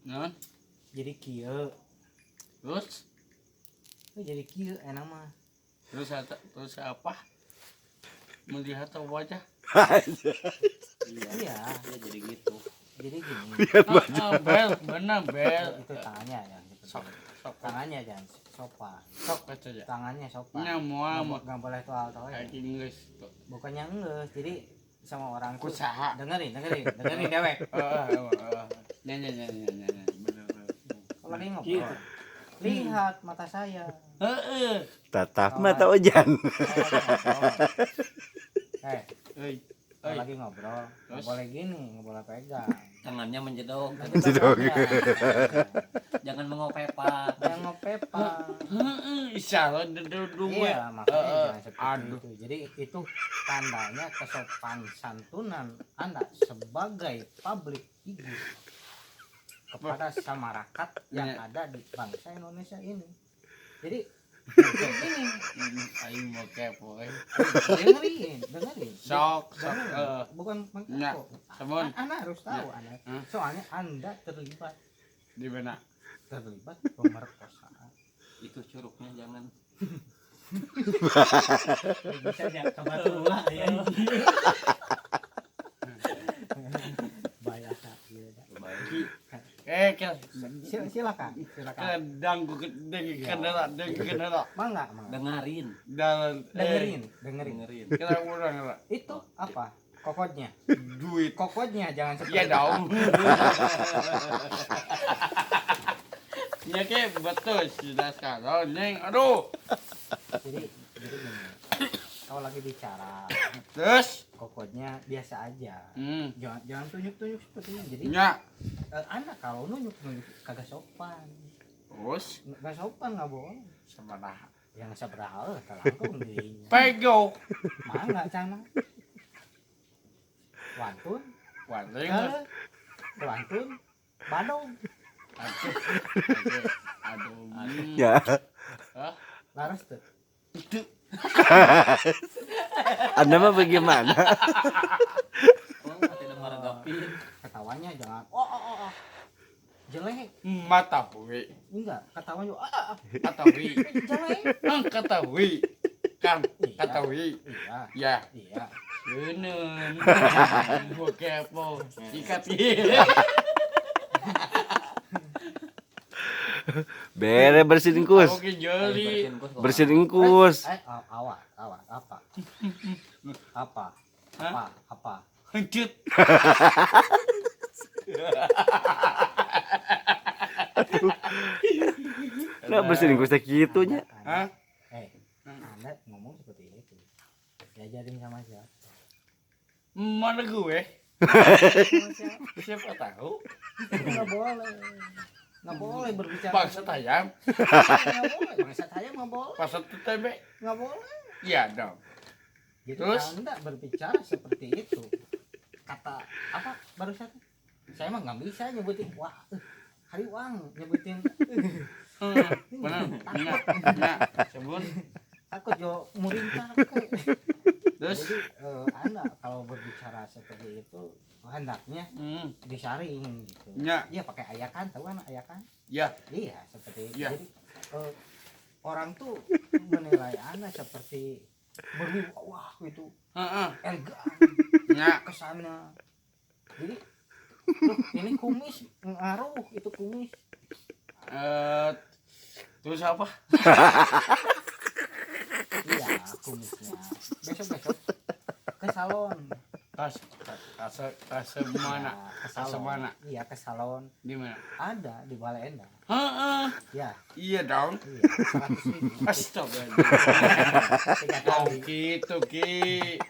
Nah, Jadi kieu. terus Jadi kieu enak mah. Terus apa? Melihat wajah. Iya, Ya jadi gitu. jadi gini. Bel, benar bel. Itu tangannya jangan seperti Sok, itu. sok, Tangannya jangan sopan. sok aja. Tangannya sopan. Nya moal mah Nggak boleh toal-toal. kayak Inggris tuh. Bukannya enggak, jadi sama orang tuh Kusaha. dengerin, dengerin, dengerin dewek. Heeh, heeh. Nya nya nya nya nya. Bener, bener. Kalau lagi ngobrol, lihat mata saya. Heeh. Tatap mata Ojan. Eh, Euy. kalau Euy. lagi ngobrol, nggak Terus? boleh gini, nggak boleh pegang. Tangannya menjedok. Menjedok. Jangan mengopepak. Jangan ngopepak. Heeh, isyarat duduk Iya, makanya Heeh. jangan seperti Aduh. itu. Jadi itu tandanya kesopan santunan Anda sebagai public figure kepada masyarakat yang Iya. ada di bangsa Indonesia ini. Jadi ini Aing mau kepo euy. dengerin, dengerin. Sok, sok. Dengerin. Heeh. Bukan Nya, mengkepo. sabun. Anda harus tahu Anda. Hah? Soalnya Anda terlibat Di mana? terlibat pemerkosaan. Itu curugnya jangan. Bisa ya kebetulan ya. Bayar gitu. Eh, ke Silakan, silakan. kedang deng kendala, deng kendala. Mangga, mangga. Dengerin. Dan Dengerin, dengerin. Dengerin. Kita urang lah. Itu apa? Kokotnya. Duit. Kokotnya jangan seperti Iya dong. Ya ke betul sudah sekarang neng. Aduh. Jadi gini. Kalau lagi bicara, Terus. kokotnya biasa aja. Hmm. Jangan jangan tunjuk-tunjuk seperti ini. Jadi Nya. Anda kalau nunjuk-nunjuk kagak sopan. Terus Nggak sopan nggak boleh. sabaraha. Yang sabaraha terlalu dirinya. Pego. Mangga cana. Wantun, Wantun. eh, wantun, badong, Aduh. Aduh. Aduh. Ya. Hah? laras tuh. Itu. Anda mah bagaimana? Oh, tidak meragapin. Ketawanya jangan oh oh oh, oh. Jelek. Mata hui. Enggak, ketawanya ah, ah, ah. Kata hui. Jelek. Kata hui. Kang, Iya. kata hui. Iya, Ya. iya. Bener. Gua kepo. Ikat. Bere bersihin kus. Oke jeli. Bersihin kus. Bersihin kus. Eh, awak, awak, apa? Apa? Hah? Apa? Apa? Hencut. Nah, bersihin kus teh kitu nya. Hah? Eh, Anda ngomong seperti itu. Diajarin sama siapa? Mana gue? Sama siapa? Siapa tahu? Enggak boleh. Nggak boleh berbicara. Bangsa tayang, Nggak boleh. Bangsa tayang nggak boleh. bangsa TTB. Nggak boleh. Iya dong. Jadi Terus? Anda berbicara seperti itu. Kata apa barusan? Saya mah nggak bisa nyebutin wah. Hari uang nyebutin. Benar. Benar. Benar. Sebut. Takut yo muringkak. Terus. Jadi Anda kalau berbicara seperti itu hendaknya disaring gitu. Ya. Iya pakai ayakan, tahu kan ayakan? Ya. Iya seperti itu. Ya. Jadi orang tuh menilai Anda seperti berwibawa gitu, Heeh. elegan Ya. kesannya. Jadi loh, ini kumis ngaruh itu kumis. Terus apa? Iya kumisnya. Besok-besok ke salon. Tas tas tas mana? Ya, ke Tas salon. mana? Iya ke salon. Di mana? Ada di Balai Endah. Heeh. Ya, Iya dong. iya. 100.000. Astaga. Tiga Oh kali. gitu ki.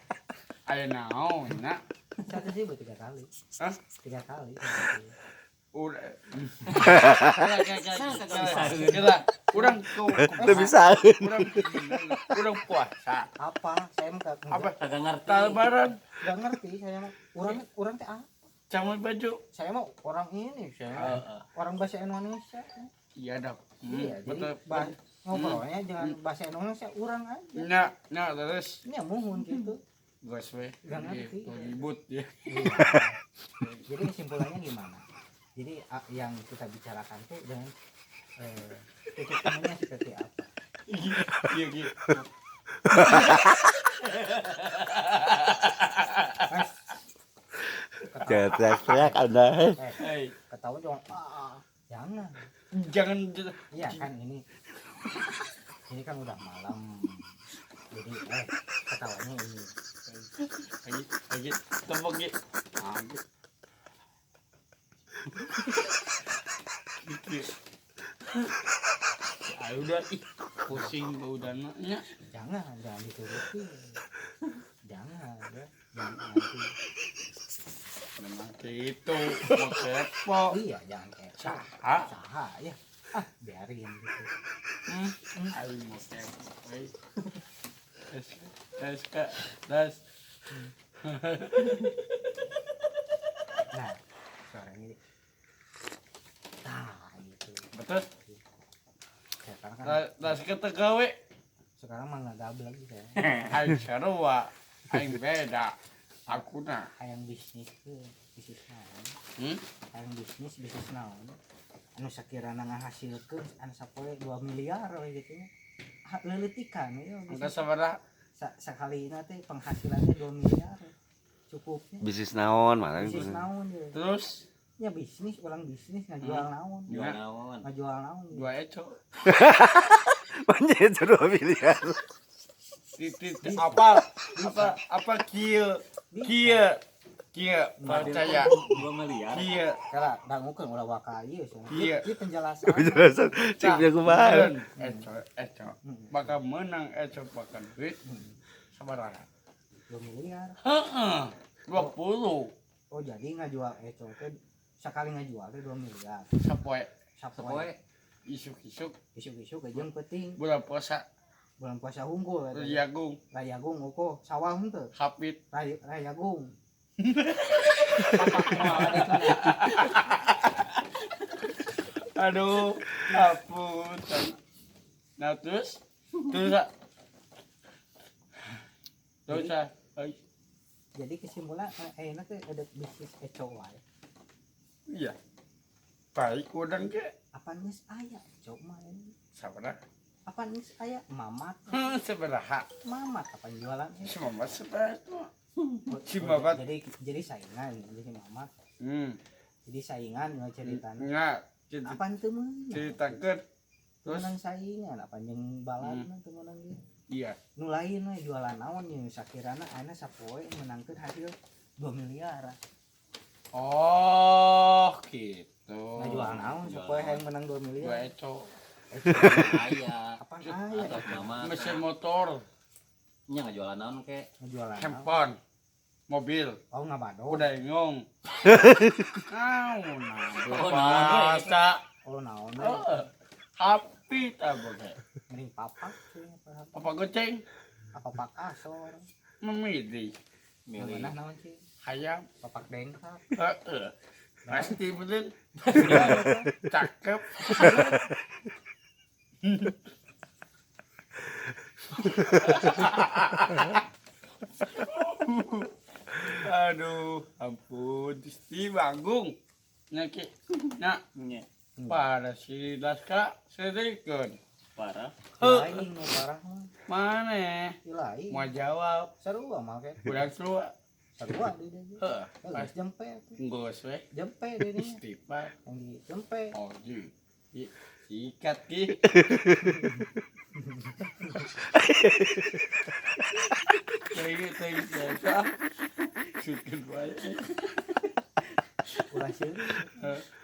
Ayo naon nak. 100.000 tiga kali. Hah? Tiga kali. Udah. Kita urang Teu bisa. Urang puasa. Apa? Saya mah Apa? Kagak ngerti. Lebaran nggak ngerti saya mah. Orang teh apa? sama baju. Saya mah orang ini, saya mah Heeh. orang bahasa Indonesia. Iya dong. Iya, jadi Betul. ngobrolnya jangan bahasa Indonesia, orang aja. Nya, nya terus Ini muhun gitu. gue we. Nggak ngerti. Ribut ya. Iya. Jadi kesimpulannya gimana? Jadi yang kita bicarakan tuh dengan titik temunya seperti apa? Iya, iya. Mas, Jangan teriak-teriak Anda. Hei, ketawa jangan. Jangan. Jangan. Iya kan ini kan udah malam. Jadi ketawanya ini. Lagi tepuk gitu. Gitu. Ayo udah ih, pusing udah nanya. Jangan dituruti. Jangan ya. Jangan nanti. Memang gitu, mau kepo. Iya, jangan kepo. Saha. Saha ya. Ah, biarin gitu. Ayo mau kepo. Es das. Nah, suaranya nah gitu. Betul. Sekarang kan das ketegawe. Sekarang mah enggak gabel lagi saya. Aing sarua, aing beda. Aku nah hayang bisnis ke bisnis naon. Hayang bisnis naon. Anu sakirana ngahasilkeun anu sapoe 2 miliar we gitu nya. Leuletikan we Enggak sabaraha sakalina teh penghasilannya 2 miliar. Cukupnya. Bisnis naon malah. Bisnis naon ya. Terus ya bisnis, orang bisnis ngajual naon. Jual naon. Ngajual naon. Dua eco. Banyak 2 miliar. Titik apa kieu kieu kieu percaya 2 miliar. Kieu. Kala dangukeun ulah waka ieu cenah. Kieu. Ieu penjelasan. Penjelasan cik punya kumaha. Eco bakal menang eco bakal duit sabaraha? 2 miliar. Heeh. 20. Oh, jadi ngajual eco teh sakali ngajual teh 2 miliar. Sapoe. Sapoe. Isuk-isuk. Isuk-isuk jeung penting. Bulan puasa. Bulan puasa unggul. Rayagung. Rayagung uko sawah henteu. Hapit. Rayagung. Aduh, ampun. Nah, terus Jadi kesimpulan enak teh ada bisnis eco wae. Iya. Baik urang ge. Apa geus aya eco mah ini? Sabaraha? Apa geus aya mamat? Sabaraha? Mamat apa jualan? Si mamat sabaraha? Si mamat. Jadi saingan jadi mamat. Jadi saingan nggak ceritanya. Enggak. Apaan teu meunang? Ceritakeun. Terus menang saingan apa jeung balatna teu meunang ge. Iya. Nu lain we jualan naon jeung sakirana ayeuna sapoe meunangkeun hasil 2 miliar. Oh, gitu. Ngajual naon sapoe hayang menang 2 miliar. Dua eco. Aya. Apaan aya? Mesin motor. Nya ngajualan naon ke? Ngajualan. Handphone. Mobil. Oh, ngabado. Udah ngong. Naon. Oh, naon. Oh, naon. Api ta boge. Mending papak sih. Papak goceng. Apa pak asor. Memilih. Milih. Meunah naon sih? Hayam. Papak dengkak. Heeh. Pasti bener. Cakep. Aduh, ampun, Gusti Banggung. Nya ki, nya. Parah si Laska serikeun. Parah. Lain nu parah mah. Mana? Lain. Mau jawab. Sarua mah ke. Kurang sarua. Sarua di dieu. Heeh. Geus jempe atuh. Geus we. Jempe di dieu. Istighfar. Yang di jempe. Oh, di. Sikat ki. Teuing biasa. Syukur wae. Ulah seuri.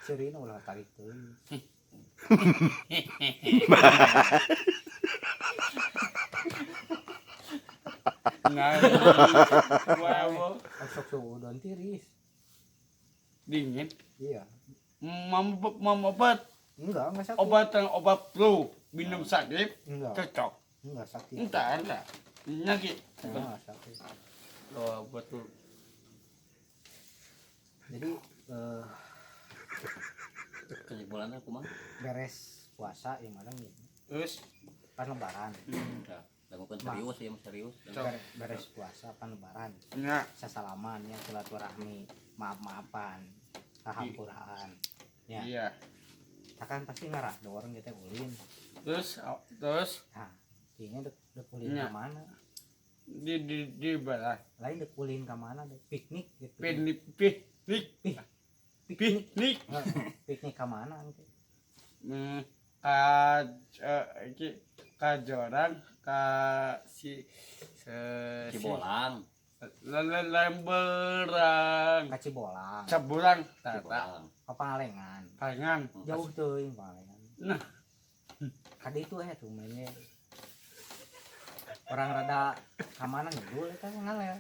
Seurina ulah tarik teuing. Nah, wow. Sok suudon tiris. Dingin. Iya. Mam obat. Enggak sakit. Obat yang obat flu, minum sakit. Enggak. Cocok. Enggak sakit. Entar. Nyakit. Enggak sakit. Oh, betul. Jadi kesimpulannya aku mah beres puasa yang mana gitu. Terus pan lebaran. Lakukan serius ya, serius. Beres puasa pan lebaran. Ya. Sasalaman ya silaturahmi, maaf-maafan, hampuraan. Ya. Iya. Kan pasti ngarador gitu ulin. Terus nah, kayaknya dek ulin ya. Ke mana? Di barat. Lain dek ulin ke mana? Dek piknik gitu. Piknik. Piknik. Piknik ke mana gitu? Ka jorang ka si Cibolang. Lemberang. Ka Cibolang. Cibolang. Tata. Ka Pangalengan. Pangalengan. Jauh teuing Pangalengan. Nah. Kadi itu tuh mainnya. Orang rada ka mana ngidul eta ngaler.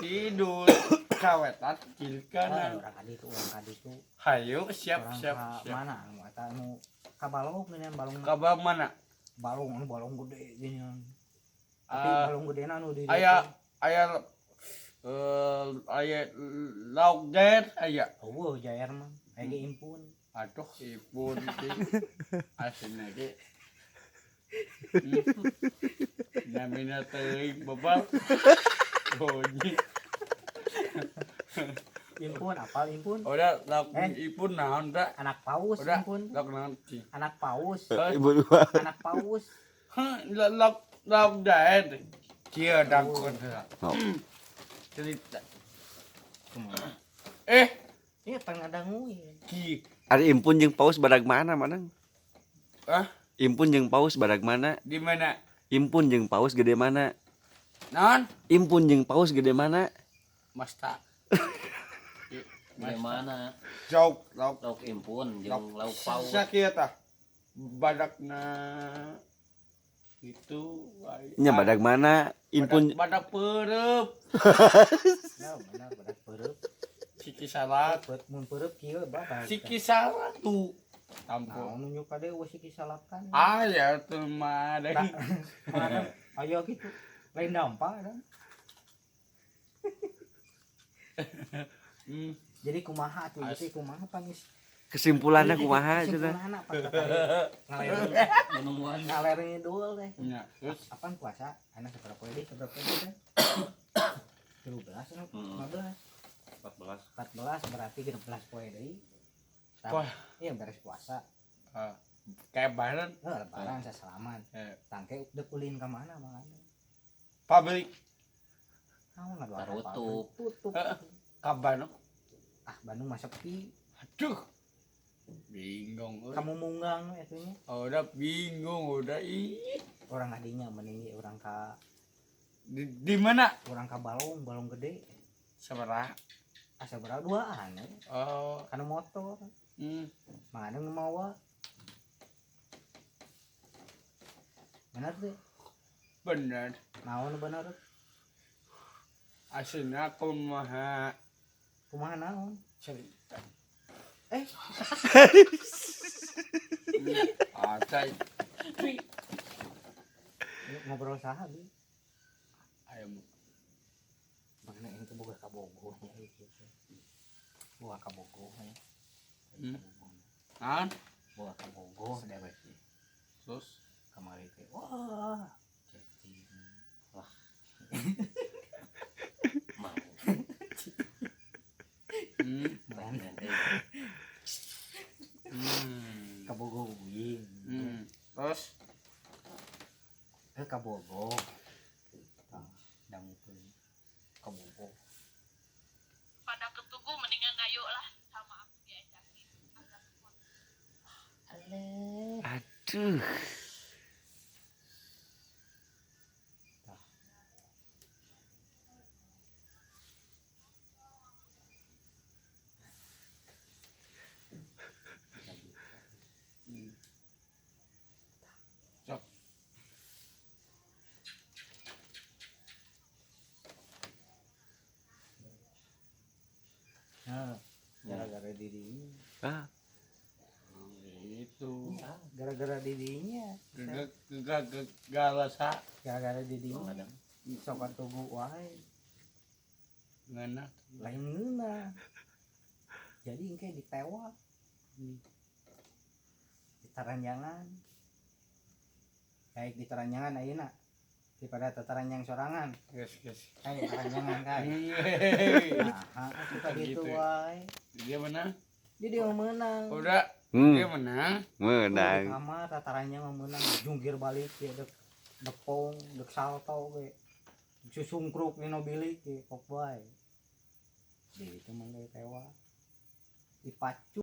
Tidur kawetan kiri kanan. Orang kadi itu. Hayu siap. Mana anu eta anu ka balong geuning balong. Ka mana? Balong anu balong gede geuning. Tapi balong gedena anu di aya aya lauk jair aya. Eueuh jair mah aya ge impun. Aduh impun ki. Asina ge. Namina teuing bebal. Bunyi. Impun apal impun. Udah lauk impun naon da? Anak paus udah, impun. Lauk naon ki? Anak paus. Ibu dua. Anak paus. Heh, lauk jair. Kieu dangkon heula. Cerita. Kumaha? Iya pangadanguin. Ki. Ari impun jeung paus badag mana manang? Hah? Impun jeung paus badag mana? Di mana? Impun jeung paus gede mana? Naon? Impun jeung paus gede mana? Masta. Gede mana? Jauh lauk impun jeung lauk paus. Sakieu tah. Badagna itu nya badag mana? Impun badag peureub. Ya benar badag peureub. Siki salak. Mun peureub kieu bapak. Siki salak tuh. Tampung. Nah, nunjuk ka deui siki salakan. Aya tuh mah deui. Aya kitu. Lain dampa kan. Jadi kumaha tuh? Jadi kumaha pangis? Kesimpulannya kumaha cenah? Kesimpulanna pak ngaler ngidul teh. Nya, terus apaan puasa? Anak sabaraha poe deui? Sabaraha poe deui teh? 13 anu 15. 14. 14 berarti 16 poe deui. Wah. Iya beres puasa. Kayak lebaran. Lebaran sasalaman. Tangke dek ulin ka mana makanya? Pabrik. Naon ngaduan tutup. Tutup. Ka Bandung. Ah, Bandung mah sepi. Aduh. Bingung. Kamu munggang atunya. Oh, udah bingung udah ih. Orang adinya mending orang ka di mana? Orang ka balong, balong gede. Sabaraha? Asa sabaraha duaan. Oh, kana motor. Mana nu mawa? Benar teh? Benar. Naon benar? Asina kumaha? Kumaha naon? Cerita. Acai. Ngobrol saha bi? Ayo. Mana ini boga kabogoh nya gitu. Boga kabogoh nya. Naon? Boga kabogoh dewek. Terus kamari teh. Wah, cacing. Wah. Mau. Kabogoh uing. Terus kabogoh. Tah, dangukeun. Kabogoh. Pada ketugu mendingan ayo lah sama aku diajakin. Aleh. Aduh. Gara-gara dirinya. Ah. Itu. Gara-gara dirinya. Gara-gara dirinya. Sok atuh wae. Ngeunah. Lain ngeunah. Jadi engke ditewak. Di taranjangan. Baik di taranjangan ayeuna. Daripada tataranjang sorangan. Geus geus. Ayo taranjangan kan. Nah, suka gitu wae. Dia mana? Di dia menang. Udah dia menang. Menang. Di kamar tatarannya mah menang, jungkir balik ya, dek depong dek salto ge, susungkruk dina bilik ge, pok bae. Di itu mah ge tewa dipacu.